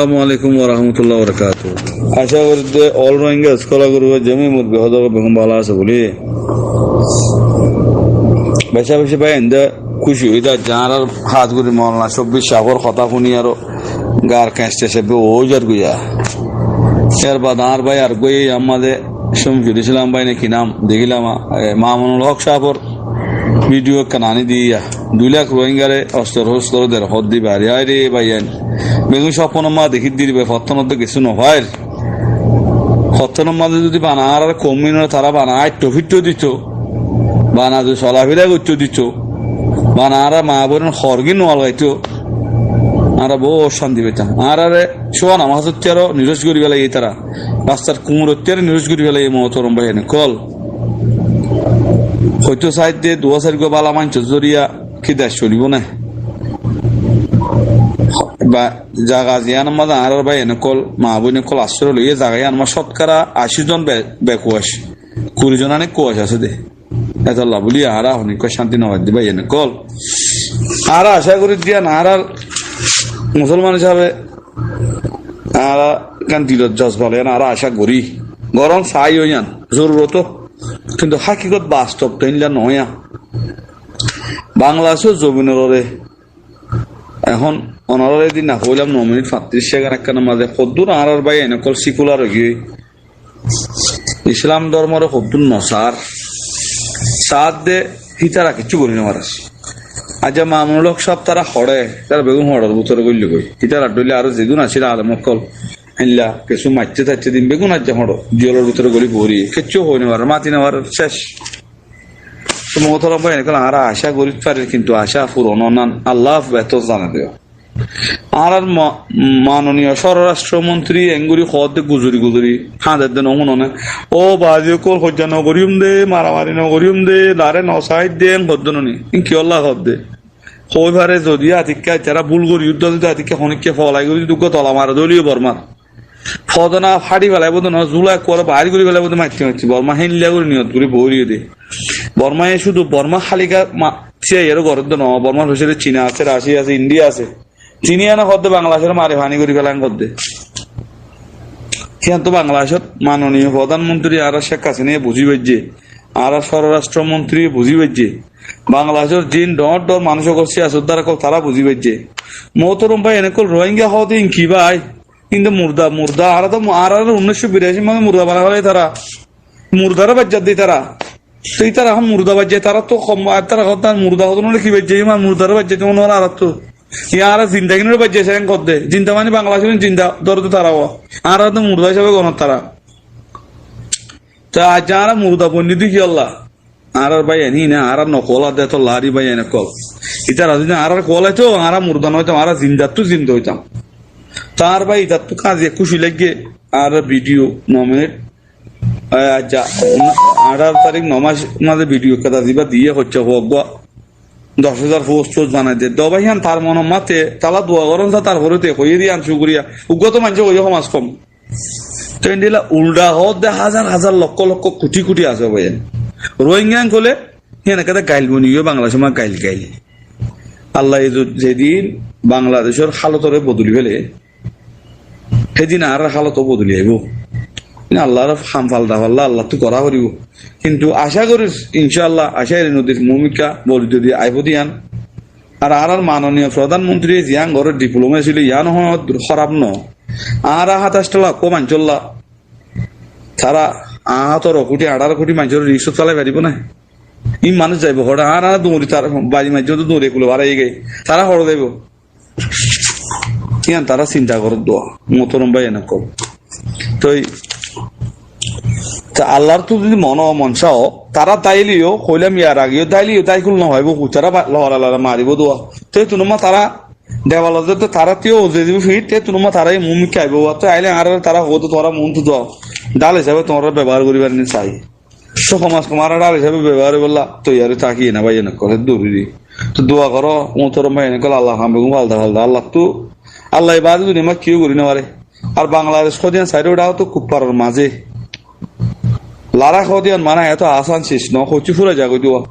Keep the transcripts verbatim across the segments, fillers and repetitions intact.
Assalamu alaikum warahmatullahi wabarakatuhu. Acá gorí de All Rohingya Scholar Group or zomir murubbi hókol beggún bála asó buli. Beca beci bái ende kúci ói de, añárar hás gorí Moulana Cóbbic sáfor hotá fúni aró gar keñc keñc ebbe ói zar goi. Yar bade añár bái ar goi ammá de Cómcul Islam bái ne ki nam dekílam, e, Mamunul Hók sáfor video ekkán aní diya. Dui lak Rohingyare ostor-hostor der hoódde bari. Aire báiyain, beggún sópnor mazé dekír de, bái, fottónottú kessú nofair. Fottónor mazé zodi bana añárar koum iínoré tará bana aitto-fittó dito, bana zodi solafira goittó dito, bana añárar maa-boinor horgí no algaitó, añára bout cánti faitam. Añárare cúa namazottú aró niróc gorí félaiye tará, rastar kuñurottú aró niróc gorí félaiye, muhtorom báiyain ókkol. Hoitó saidde duwá sairgua bála maincór zoriya ki dec solibó né? Ba zaga ziyánor mazé añárar báiyain ókkol, maa-boin ókkol asróy loiyé, zaga yíanor mazé cótkara ací zon be-, bekuwac, kuri zon aní kuwac asé dé. Etolla buli añára honikka cánti no faidde báiyain ókkol. Añára acá gorí de yían, añárar musolman hísabe añára ekkán dilor jozba loi yían añára acá gorí. Goron sai ó yían zorurot ó. Kintu hákikot bastob to éilla no yían. Bangladecór zobinor uore ehón onoráre edi no hoilam, no minit fañtiríc sekend ekkánor mazé hoddúr añárar báiyain ókkol sekular ói giyói, Islam dórmore hoddúr no saár, saár de hítara kiccú gorí no farer. Aijja Mamunul Hók sáb tará hoçé, tará beggún hoçor bútore goillé goi. Hítara dhoilla aró zedún asíl alem ókkol, héilla kessú maitté-taitté din beggún aijja hoço, jeilor bútore goli fori, kiccú hoi no farer, mati no farer, céc. Tó muhtorom báiyain ókkol, añára acá gorí farir, kintu acá furon ó nan, Allah behétor zane dé. Añárar ma-, manoniyo sórastro montiri enggóri hoódde guzori guzori hañdedde no fúnone. Ó bazi ókkol, hoijja no goríyum dé, maramari no goríyum dé, lare no saáidde, en hoódde no ni. En kiyólla hoódde? Hoói fare zodi atikka tará búl gorí uddá, zodi atikka honikka folai gorí zodi uggúa tola mare dóliyo Bormar, fodona fáçi felaibó dé no, zula ekkuware baáir gorí felaibó dé maitte maitte. Borma héilla gorí niyot gorí boói roiyé dé. Bormaye cúdu Borma háliga ma-, siyaiyaré gorédde no, Bormar fecóre Cina asé, Racia asé, India asé. Tini ene hoódde Bangladecóre mari faní gorí felaiyum hoódde. Híyan tó Bangladecót manoniyo prodán montiri añárar Cék Hasinaye buzí faijjé, añárar sórastro montiriye buzí faijjé, Bangladecór ziín dhoóñr dhoóñr manúic ókkol, siyasotdar ókkol tará buzí faijjé. Muhtorom báiyain ókkol, Rohingya hoóde iín ki bái? Iín de murda, murda. Añára tó mu-, añárare unnícco birací mazé murda banai félaiyé tará. Murdare baijjá de ítara. Te ítara ehón murda baijjá, ítara to hom, ítara hotá murda hotá nole ki baijjá, imar murdare baijjá de mone hoó añárattú. Yá añára zindagínore baijjá seng hoódde. Zinda mani Bangladecóre zinda dóre de tará ó. Añára to murda hísabe gonor tará. Te aijja añára murda boinní de kiyólla? Añárar báiyain híin, añára nokuwal adde tolla arí báiyain ókkol. Ítara zodi añárar kuwal aito, añára murda no óitam, añára zindattú zinda óitam. Te añár bái itattú kaziya kúci laiggé, añárar video no minit. E, aijja, añçáro tarík no mac mazé video ekkán zibá diyé hoiccé uggúa doc házar post post banai de. Dó bái híyan tar monor mazé, tala dua goron sa, tarfore te hoiyé de híyan cúkuriya. Uggúa to maincé hoiyé hom az hom. Te endilla ulda hoódde házar házar lokkó lokkó kuthí kuthí asé bái. Rohingya ókkole híyan ekkán gail boni giyói Bangladecór mazé gail gail. Allaye zo-, zedin Bangladecór hálotore bodoli féle, hédin añárar hálot ó bodoli aibó. Iín Allar ham, falla falla Allattú gorá foribó. Kintu acá gorír, incá Allah, acá eri nodir mumikka boli zodi aibó de yían. Ar añárar manoniyo prodán montiriye ziyán gorér diplomasi loi, yían hoóddur hóraf no. Añára hátaictala uggúa maincólla, tará añára hátor kuthí, añçáro kuthí maincóre rikcót félai faribó né? Iín manúic zaibó hoçé? Añára duñri tar bari maijjé de duñri ekule baraiyé goi. Tará hoçé zaibó? Yían tará sinta goródde, muhtorom báiyain ókkol. Toi, te Allar tú zodi mone ó, mon sá ó, tará dáiliyó, hoilam yar ageyó, dáiliyó, dáikul no faibó, hu tará ba-, lora lora maribó dua. Te tunumma tará dewalot zede tará tío uze dibo fit, te tunumma tará ei mumikka aibó, te aile añára tará hoóde tuáñra muúntu dua. Dál hísabe tuáñra bebohár goríbar ni sai. Só hom az hom añára dhál hísabe bebohár óibolla toiyar ói táki ná bái, ene hoór dóri di. Toi dua goró, muhtorom bái, ene hoór Allar ham beggún falda falda. Allattú, Allaye baade duniyat kiyó gorí no fare. Ar Bangladec hoóde yián sairó dháwat kuffáror mazé. Larak hoóde yián mane eto asan sis no, hoiccé fúrai zagói dua.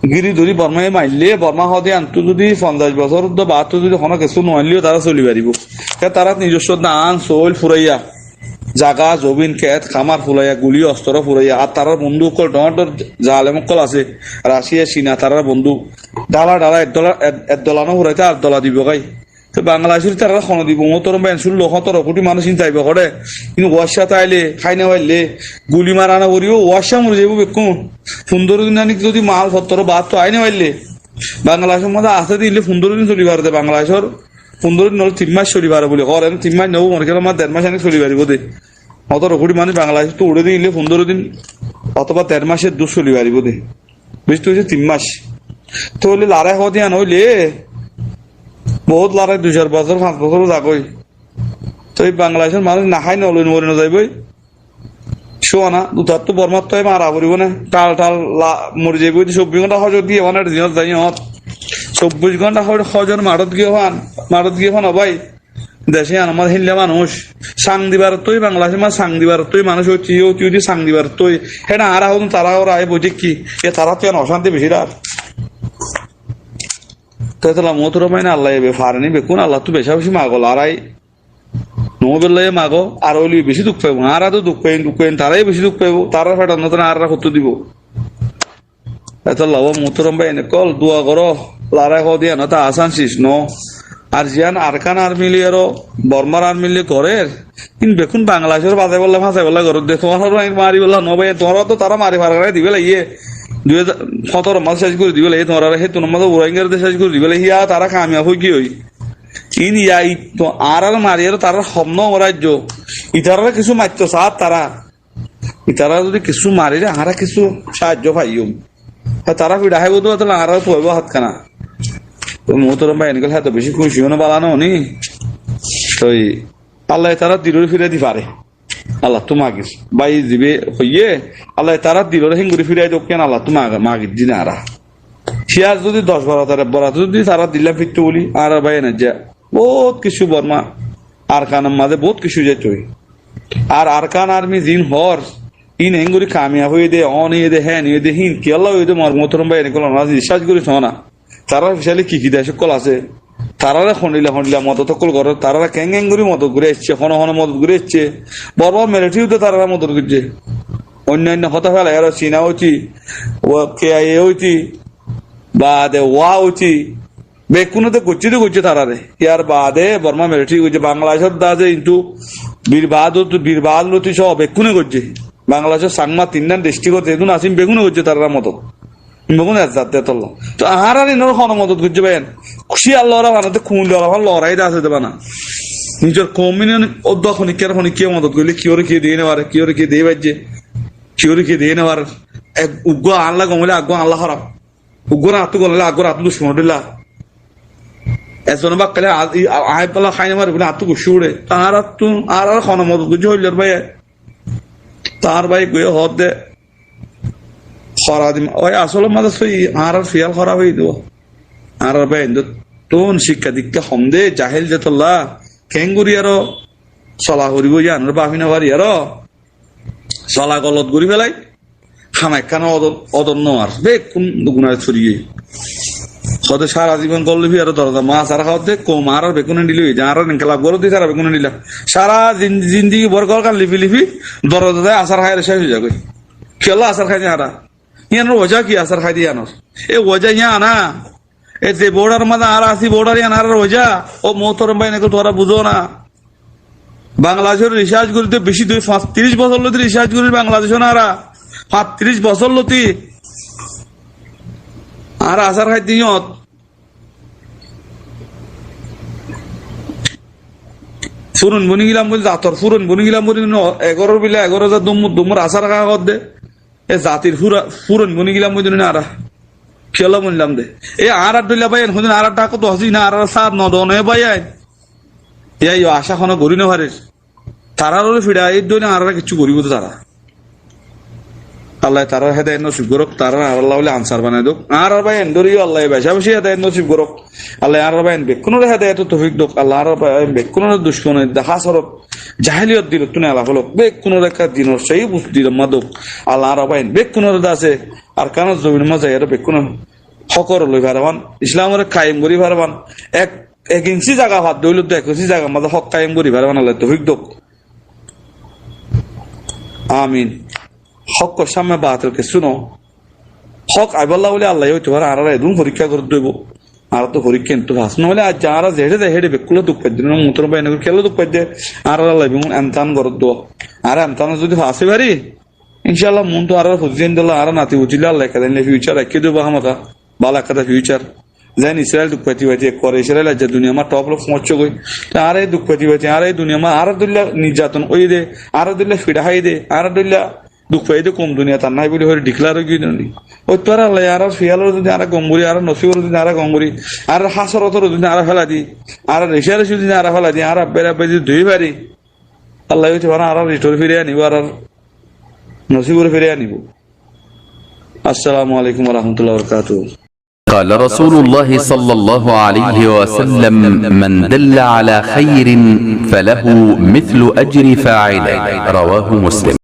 Giri dóri Bormaye maille, Borma hoó de yíanottu zodi fonzaic bosór uddá baáttu zodi honó kessú no ainleyó tará soli faribó. Ke tará nizosso dán, sóil furaiya, zaga, zobin, ket, kamar furaiya, guli, ostor furaiya, ar tarár bondú ókkol, dhoóñr dhoóñr zalem ókkol asé, Racia, Cina, tarár bondú. Dhála dhála ek dhola, ek, ek dhola no furaité ar dhola dibou goi. Te Bangladecor tará hone dibou, muhtorom bái, cúllo hótoro kuthi manúic ín zaibo hoçé. Ín uáicca táile, hái no faille, guli mara no foribó, uáicca mori zaibou bekkún. Fundóro din anik zodi mal fottor baáttu aái no faille, Bangladecor mazé asé de ílle fundóro din soli fare de, Bangladecor fundóro din óile tin mac soli fare buli hoór, en tin mac no óibo, mor kéyal mazé der mac anik soli faribó de. Hótoro kuthi manúic Bangladecottu uçé de ílle fundóro din otóba der mac eddur soli faribó de. Beci óile tin mac. Tóile larái hoó de yían óile, bout larái dui sair bosór, fañs bosór zagói. Toi Bangladecor manúic no hái no loi mori no zaibói. Cúa na, dutattú Bormattú mara foribó né. Thal thal la-, mori zaibói de, sobbic gónta hózor giyé fán, ar zinot zai yót. Sobbic gónta hó-, hózor maçot giyé fán, maçot giyé fán, ó bái. Dece yíanor mazé héilla manúic. Sang dibarottú Bangladecor mazé sang dibarottú manúic óiye, yóti yóti sang dibarottú. Héçe añára hoddún tará óra aibó de ki, e taráttu yían ocánti beci ar. Te tolla muhtorom bái, Allaye ebe fare ni bekkún, Allattú beca beci mago, larái no óibolla mago, ar óile beci duk faibo. Añára to duk faiyum, duk faiyum, tará beci duk faibo, tarár feçot no táile añára hottú dibo. Etolla ó muhtorom bái, ene kol dua goró, larái hoó de yían ot asán sis no. Ar ziyán Arkan Army loi aró Bormar Army loi gorér, ín bekkún Bangladecor bazaibólla, fañsaibólla gorér de. Tuáñraré maribólla no bái, tuáñraré to tará mari fargara dibé laiye. Dui házar hótoro mazé céc gorí dibé laiye, tuáñraré hétunor mazé Rohingya re de céc gorí dibé laiye, híyan tará kamiyab ói giyói. Ín yá, i-, to añárar mari aró tarár hom no óibo raijjo. Itararé kessú maitto saár tará. Itararé zodi kessú marile añára kessú saáijjo faiyum. Ar tará fiçá háibo de, tóile añára tuaibó hátkana. Toi muhtorom bái, ene kol hé to beci kúci óna bála no ni. Toi Allaye tarár diloré firai di fare. Allattú magir. Bái zibe hoiyé, Allaye tarár diloré héngorí firai douk, yían Allattú mag-, magir di añára. Ciyar zodi doc baro, tará baro zodi tará dillam fittó buli, añárar bái ene za. Bout kessú Borma, Arkanor mazé bout kessú zaito ói. Ar Arkan Army zin hoór, ín héngorí kamiyab óiye de, on óiye de, hén óiye de, hín kiyólla óiye de, mor muhtorom bái, ene kol onára zicác gorí sóna. Tarár fisale ki ki dec ókkol asé, taráre hondilla hondilla modot ókkol gorér, taráre keén keén gorí modot gorí aiccé, hone hone modot gorí aiccé, Bormar military uddá taráre modot goijjé. Oinno oinno hotá félai aró Cina óiti, o K I A óiti, baade wa óiti, bekkúne de goijjé de goijjé taráre. Yar baade Borma military goijjé, Bangladecor dá ze intu Bir Bahadur, Bir Bahadur loti só bekkúne goijjé. Bangladecor Changma tinnán district ot zedún asé bekkúne goijjé taráre modot. Bekkúne ezzat de tolla. To añárar inor hone modot goijjé bái en? Kúci Allah ora bana de, kuñli ora bana, lorai de asé de bana. Nizor koum ine odda honikkar honikkiye modot goille kiyóre kiye diye no fare, kiyóre kiye diye baijje, kiyóre kiye diye no fare. Ek uggúa añálla gom óile aggúa añálla hóraf. Uggúar añáttu gom óile aggúar añáttu ducmon óilla. Ezzone bákkaile a-, i-, a-, aññí bála hái no fari buli añáttu guccá uçé. Añárattú, añárar hone modot goijjé hoillor bái. Tañár bái goi hoódde, hora dim, ói asolor mazé sói, añárar fiyal hóraf ói dibo. Añárar bái endóttun cikka dikka hom de, jahil de tolla, keéngorí aró sola foribó, yíanor báfi no fari aró, sola golot gorí félai, ham ekkán odor, odor no ar, bekkún gunar foriyé. Hoódde sára zibon gollé fiyaró doroza mazé asár háodde, koum añárar bekkún endilla óiye, añárar enkilab goródde sára bekkún endilla. Sára zin-, zindigi bór górgan lifi lifi, doroza zai asár háiyore céc ói zagói. Kiyólla asár hái de añára? Yíanor wojá ki asár hái de yíanor? E wojá yían na. E ze border mazé añára así, border yían añárar wojá. Ó muhtorom bái, ene kol tuáñra buzó na. Bangladecor research gorí de beci dóri, fañs tiríc bosór loti research gorí Bangladecot añára. Fañs tiríc bosór loti. Añára asár hái de yíot. Furon boni gilam buli, zator furon boni gilam buli, no, egoror bile egoró za dumur dumur asár há hoódde. E zatir fura-, furon boni gilam buli no añára. Kiyólla bonilam de? E añárar dóilla bái en, hodin añárar dhakot asé, ine añárar sát no done bái en. Yá, yó acá hono gorí no farir. Tarár ore fiçai dóilla añára kessú goríbo de tará. Allaye tarare hedayet nosib gorouk, tarare añárar lá bóli ansar banai douk. Añárar bái en dóri yó Allaye beca beci hedayet nosib gorouk. Allaye añárar bái en bekkúnore hedayet or toufik douk. Allaye añárar bái en bekkúnore ducmon de hasorot, jahiliyot dilottú nela folouk. Bekkúnore ekka dinor sóhi buz dilor mazé douk. Allaye añárar bái en bekkúnore de asé Arkanor zobinor mazé zaiyóre bekkúne hókore loi fare fán, Islamore kayem gorí fare fán. Ek, ek inci zaga fadde óile de ek inci zagar mazé hók kayem gorí fare fán. Allaye toufik douk. Amin. Hókor sámme batil kessú no. Hók aibálla bóli Allaye óite fare, añáráre edún forikká goródde óibo. Añára to forikká entú fas no óile aijja añára zeçé zai héçe bekkúla duk faidde, no muhtarom bái, enegor kiyólla duk faidde, añára Allaye bimún emtihan goródde. Añára emtihanot zodi fas ói fari, incállah, muúntu añárar fuzí zaindólla, añárar nati fuzílla Allaye ekka zainle future raikké dibo hámaka, bála ekka future. Zeén Israel duk faiti faiti ekkore Israel aijja duniyar mazé top lo foóñiccé goi. Te añára ei duk faiti faiti, añára ei duniyar mazé añárar dóilla nirjaton óiye de, añárar dóilla fiça háiye de, añárar dóilla duk faiyé de koum duniyat ar nái bóli hoiyóre declare ói giyé de. Ói tuáñra Allaye añárar fiyalore zodi añára gom gorí, añárar nosibore zodi añára gom gorí, añárar hasorotóre zodi añára félai di, añárar recarecí zodi añára félai di, añára abbaire abbaire zodi dói fari, Allaye óite fare añárar ritore firi aníbo, añárar nosibore firi aníbo. Assalamu alaikum wa rahmatullahi wa barakatuhu. قال رسول الله صلى الله عليه وسلم: من دل على خير فله مثل أجر فاعله. رواه مسلم.